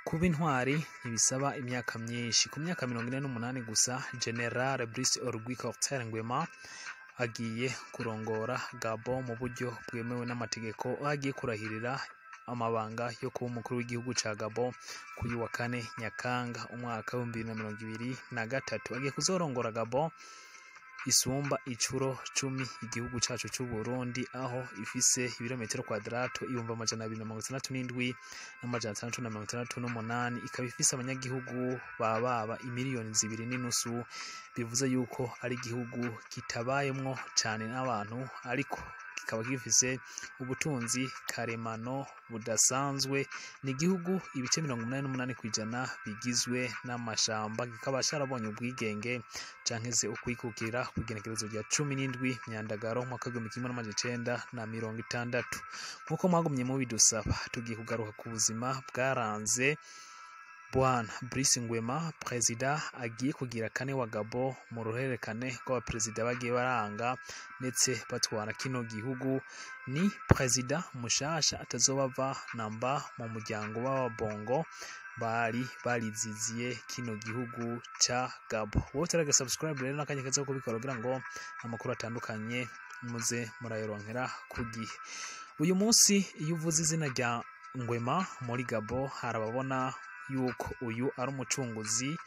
Kuba intwari ntibisaba imyaka myinshi. Ku myaka 48 gusa, General Brice Orgui Clotaire Nguema agiye kurongora Gabon mu buryo bwemewe n'amategeko, aho agiye kurahirira amabanga yo kuba umukuru w'igihugu ca Gabon kuri wa kane Nyakanga umwaka w'2023. Agiye kuzorongora Gabon isumba icuro 10 igihugu cacu c'u Burundi, aho ifise ibirometero kwadrato 267,668, ikaba ifise abanyagihugu bababa imiliyoni 2.5, bivuze yuko ari igihugu kitabayemwo cane n'abantu, ariko kikaba gifise ubutunzi karemano budasanzwe. Ni igihugu ibice 88% bigizwe n'amashamba, kikaba carabonye ubwigenge canke se ukwikukira kw'igenekerezo rya 17 Myandagaro umwaka w'1960. Nk'uko mwagumye mubidusaba, tugiye kugaruka ku buzima bwaranze Bwana Brice Nguema, perezida agiye kugira kane wa Gabon mu ruhererekane rw'abaperezida bagiye baranga ndetse batwara kino gihugu. Ni perezida mushasha atazobava namba mu muryango w'ababongo bari bariziziye kino gihugu ca Gabon. Wowe utaraga subscribe rero n'akanya keza ko kubikora kugira ngo amakuru atandukanye muze murayaronkera ku gihe. Uyu munsi iyo uvuze izina rya Nguema muri Gabon, harababona yuko uyu ari umucunguzi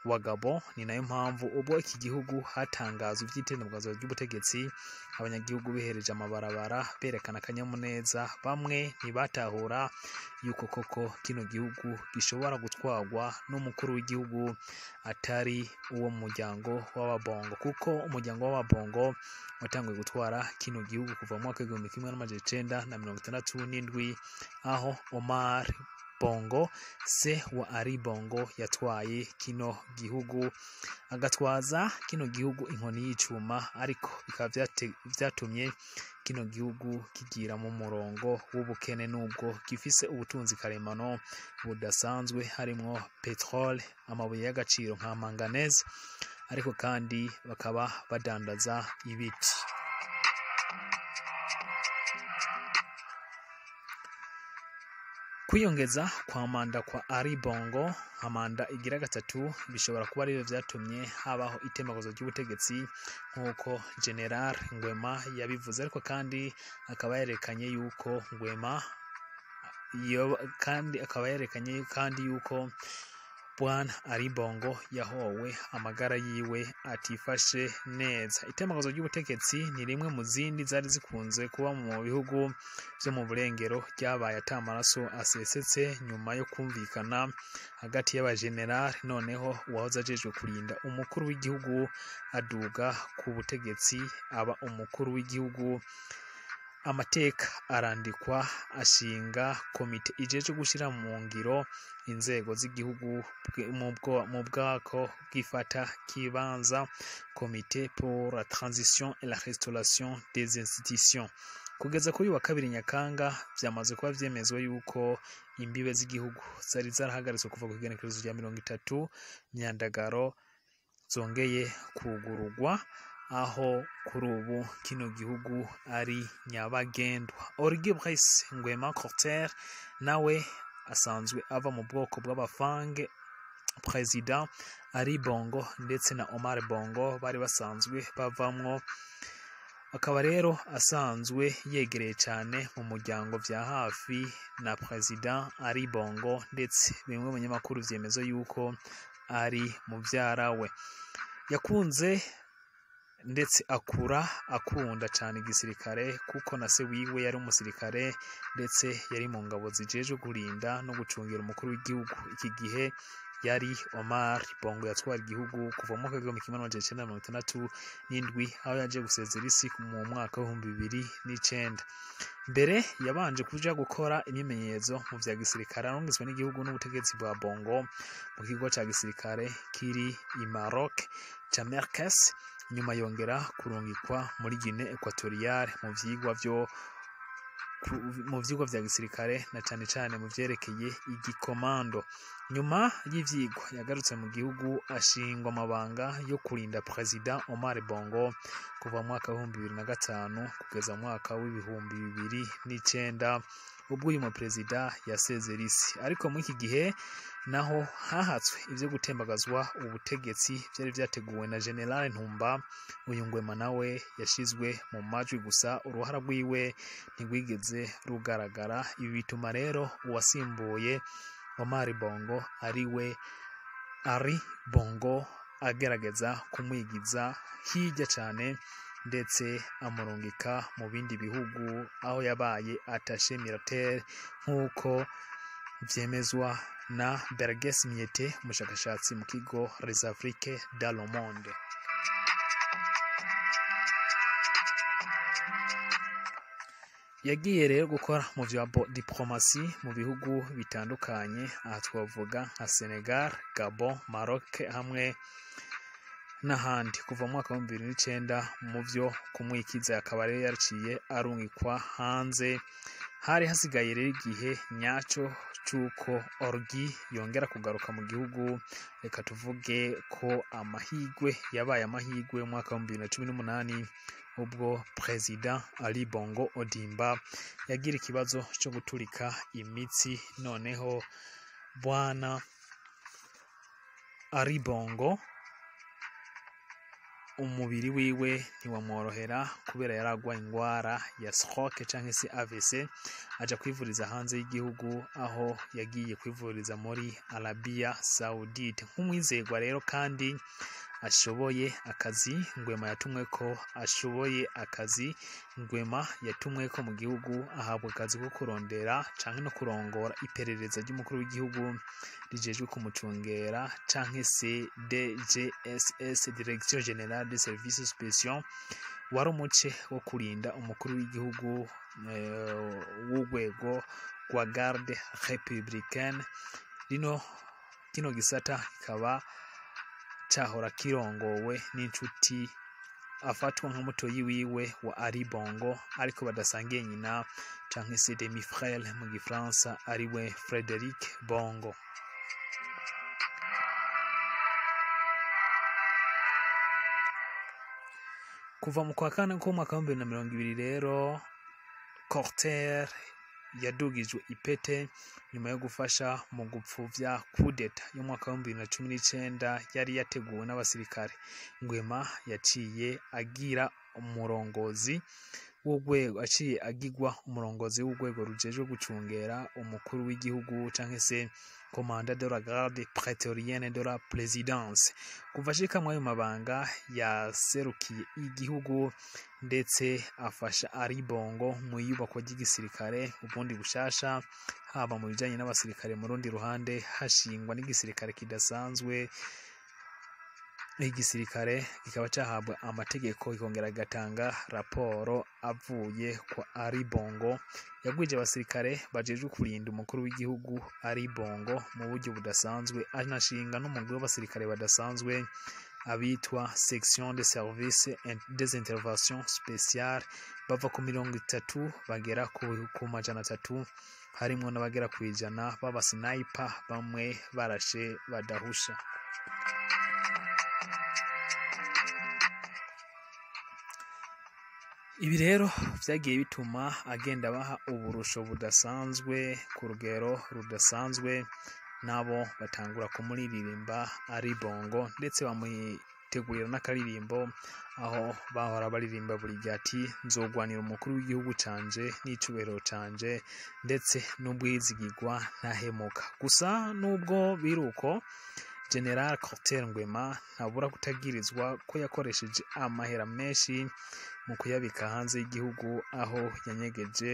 wa Gabon. Ni nayo mpamvu ubwo iki gihugu hatangazwa ivy'itembagazo ry'ubutegetsi, abanyagihugu bihereje amabarabara berekana akanyamuneza. Bamwe ntibatahura yuko koko kino gihugu gishobora gutwarwa n'umukuru w'igihugu atari uwo mu muryango w'ababongo, kuko umuryango w'ababongo watanguye gutwara kino gihugu kuva mu mwaka w'1967, aho Omar Bongo se wa Ali Bongo yatwaye kino gihugu, agatwaza kino gihugu inkoni y'icuma, ariko bikaba vyatumye kino gihugu kigira mu murongo w'ubukene nubwo gifise ubutunzi karemano budasanzwe, harimwo petrole, amabuye y'agaciro nka manganese, ariko kandi bakaba badandaza ibiti. Kwiyongeza kwa manda kwa Ali Bongo nka manda igira gatatu bishobora kuba arivyo vyatumye habaho itembagazo ry'ubutegetsi nk'uko General Nguema yabivuze, ariko kandi akaba yerekanye yuko Nguema kandi akaba yerekanye kandi yuko Bwana Ali Bongo yahowe amagara yiwe atifashe neza. Itembagazo ry'ubutegetsi ni rimwe mu zindi zari zikunze kuba mu bihugu vyo mu burengero ryabaye ata maraso asesetse nyuma yo kumvikana hagati y'abajenerali, noneho uwahoze ajejwe kurinda umukuru w'igihugu aduga ku butegetsi aba umukuru w'igihugu. Amateka arandikwa ashinga komite ijejwe gushira mu ngiro inzego z'igihugu mu bwako bw'ifata kibanza, Comité pour la transition et la restauration des institutions. Kugeza kuri wa kabiri Nyakanga vyamaze kuba vyemezwa yuko imbibe z'igihugu zari zarahagaritswe kuva ku igenekerezo rya 30 Myandagaro zongeye kugurugwa, aho kuri ubu kino gihugu ari nyabagendwa. Origi Brice Nguema Clotaire nawe asanzwe ava mu bwoko bw'abafange. Perezida Ali Bongo ndetse na Omar Bongo bari basanzwe bavamwo, akaba rero asanzwe yegereye cyane mu muryango vya hafi na Perezida Ali Bongo, ndetse bimwe mu binyamakuru vyemeza yuko ari muvyara we. Yakunze ndetse akura akunda cyane igisirikare, kuko na se wiwe yari umusirikare ndetse yari mu ngabo zijejwe kurinda no gucungira umukuru w'igihugu. Iki gihe yari Omar Bongo yatwara igihugu kuva mu mwaka w'1967, aho yaje gusezera isi mu mwaka w'2009. Mbere yabanje kuja gukora imyimenyerezo mu vya gisirikare, arungitswe n'igihugu n'ubutegetsi bwa Bongo mu kigo ca gisirikare kiri i Maroc ca Merkez. Nyuma yongera kurungikwa muri Guinée Equatoriale mu vyigwa vyo mu vyigwa vya gisirikare na cane cane mu vyerekeye igikomando. Nyuma y'ivyigwa yagarutse mu gihugu ashingwa amabanga yo kurinda Perezida Omar Bongo kuva mu mwaka wa 2005 kugeza mu mwaka wa 2009, ubwo uyu muperezida yasezera isi. Ariko muri iki gihe naho hahatswe ivyo gutembagazwa ubutegetsi vyari vyateguwe na General Ntumba. Uyu Ngwema nawe yashizwe mu majwi, gusa uruhara rwiwe ntirwigeze rugaragara. Ibi bituma rero uwasimbuye Omar Bongo, ariwe Ali Bongo, agerageza kumwigiza hirya cane, ndetse amurungika mu bindi bihugu aho yabaye attaché militaire, nk'uko vyemezwa na Berges Miete, umushakashatsi mu kigo Les Afriques dans le Monde. Yagiye rero gukora mu vya diplomasi mu bihugu bitandukanye, aha twavuga nka Senegal, Gabon, Maroc hamwe n'ahandi. Kuva mu mwaka wa 2009, mu vyo kumwikiza, akaba rero yaciye arungikwa hanze. Hari hasigaye rero igihe nyaco c'uko Orgi yongera kugaruka mu gihugu. Reka tuvuge ko amahigwe yabaye amahigwe mu mwaka wa 2018, ubwo Perezida Ali Bongo Odimba yagira ikibazo co guturika imitsi. Noneho Bwana Ali Bongo umubiri wiwe ntiwamworohera kubera yaragwaye ingwara ya stroke canke se AVC, aja kwivuriza hanze y'igihugu, aho yagiye kwivuriza muri Arabia Saudite. Nk'umwizerwa rero kandi ashoboye akazi, Ngwema yatumwe ko ashoboye akazi. Ngwema yatumwe ko mu gihugu ahabwa akazi ko kurondera canke no kurongora iperereza ry'umukuru w'igihugu rijejwe kumucungera, canke se DGSS, Direction Générale des Services Spéciaux, wari umuce wo kurinda umukuru w'igihugu w'urwego rwa Garde Républicaine. Rino kino gisata kikaba cahora kirongowe n'inshuti afatwa nka mutoyi wiwe wa Ali Bongo ariko badasangiye nyina, canke se demi frère mu gifaransa, ariwe Frederic Bongo. Kuva mu kwa kane k'umwaka wa 2020 rero, Corter yadugijwe ipete nyuma yo gufasha mu gupfuvya kudeta y'umwaka wa 2019 yari yateguwe n'abasirikare. Ngwema yaciye agira umurongozi w'urwego, aciye agirwa umurongozi w'urwego rujejwe gucungera umukuru w'igihugu, canke se commandant de la garde prétorienne de la présidence. Kuva ashika mw'ayo mabanga, yaserukiye igihugu ndetse afasha Ali Bongo mu iyubakwa ry'igisirikare ubundi bushasha, haba mu bijanye n'abasirikare. Mu rundi ruhande hashingwa n'igisirikare kidasanzwe, igisirikare kikaba cahabwa amategeko kikongera kigatanga raporo avuye kwa Ali Bongo. Yagwije abasirikare bajejwe kurinda umukuru w'igihugu Ali Bongo mu buryo budasanzwe, anashinga n'umugwi w'abasirikare badasanzwe abitwa section de service des interventions spéciales, bava ku 30 bagera ku 300, harimwo n'abagera ku 100 b'abasniper, bamwe barashe badahusha. Ibi rero vyagiye bituma agenda abaha uburusho budasanzwe ku rugero rudasanzwe, nabo batangura kumuririmba Ali Bongo, ndetse bamutegurira n'akaririmbo aho bahora baririmba buri gihe ati: "Nzogwanira umukuru w'igihugu canje n'icubahiro canje ndetse n'ubwizigirwa ntahemuka." Gusa nubwo biruko, General Corter Ngwema ntabura kutagirizwa ko yakoresheje amahera menshi mu kuyabika hanze y'igihugu, aho yanyegeje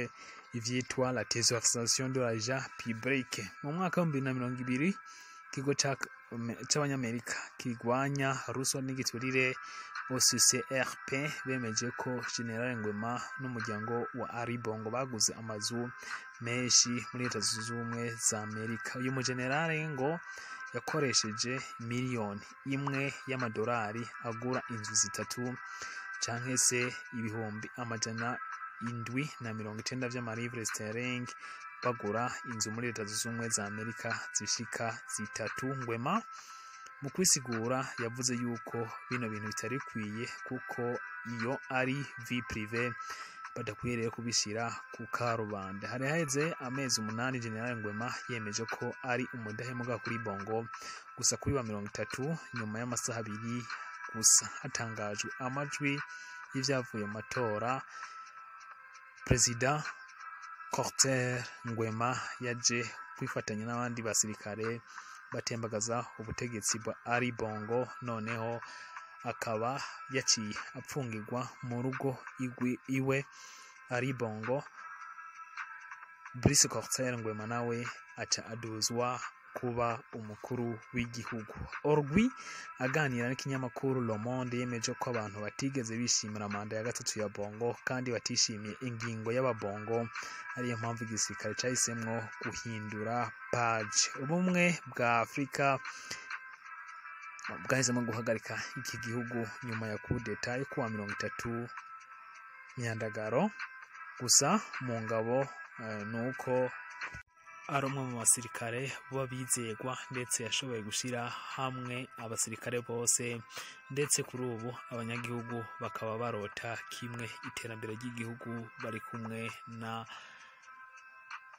ivyitwa la thésaurisation de l'argent public. Mu mwaka wa 2020, ikigo c'abanyamerika kirwanya ruswa n'igiturire, OCCRP, bemeje ko General Ngwema n'umuryango wa Ali Bongo baguze amazu menshi muri Leta Zunze Ubumwe za Amerika. Uyu mugenerale ngo yakoresheje miliyoni 1 y'amadolari agura inzu zitatu, canke se 790,000 vy'amalivre sterling. bagura inzu muri Leta Zunze Ubumwe za Amerika zishika zitatu. Nguema mu kwisigura yavuze yuko bino bintu bitari bikwiye, kuko iyo ari vie privée, badakwiye rero kubishyira ku karubanda. Hari haheze amezi 8 General Nguema yemeje ko ari umudahemuka kuri Bongo. Gusa kuri wa 30, nyuma y'amasaha 2 gusa hatangajwe amajwi y'ivyavuye mu matora, Perezida Clotaire Nguema yaje kwifatanya n'abandi basirikare batembagaza ubutegetsi bwa Ali Bongo, noneho akaba yaciye apfungirwa mu rugo iwe. Ali Bongo Brice Clotaire Nguema nawe aca aduzwa kuba umukuru w'igihugu. Orgui aganira n'ikinyamakuru Le Monde yemeje ko abantu batigeze bishimira manda ya gatatu ya Bongo kandi batishimiye ingingo y'ababongo, ariyo mpamvu igisirikare cahisemwo guhindura page. Ubumwe bwa Afurika bwahisemo guhagarika iki gihugu nyuma ya kudeta yo kuwa 30 Myandagaro. Gusa mu ngabo nuko ari umwe mu basirikare b'abizegwa, ndetse yashoboye gushyira hamwe abasirikare bose, ndetse kuri ubu abanyagihugu bakaba barota kimwe iterambere ry'igihugu bari kumwe na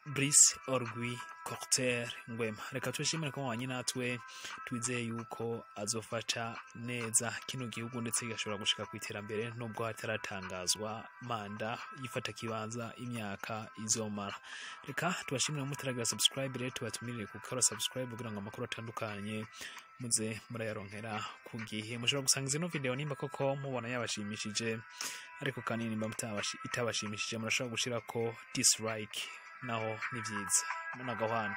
Brice Orgui Clotaire Nguema. Reka tushimire ko mwabanye natwe, twizeye yuko azofata neza kino gihugu ndetse gashobora gushika ku iterambere, nubwo hataratangazwa manda yifata kibanza imyaka izomara. Reka tubashimire mutaragira subscribe, rero tubatumirire gukora subscribe kugira ngo amakuru atandukanye muze murayaronkera ku gihe. Mushobora gusanga zino video nimba koko mubona yabashimishije, ariko kandi nimba itabashimishije murashobora gushirako dislike, naho ni vyiza. Munagahwana.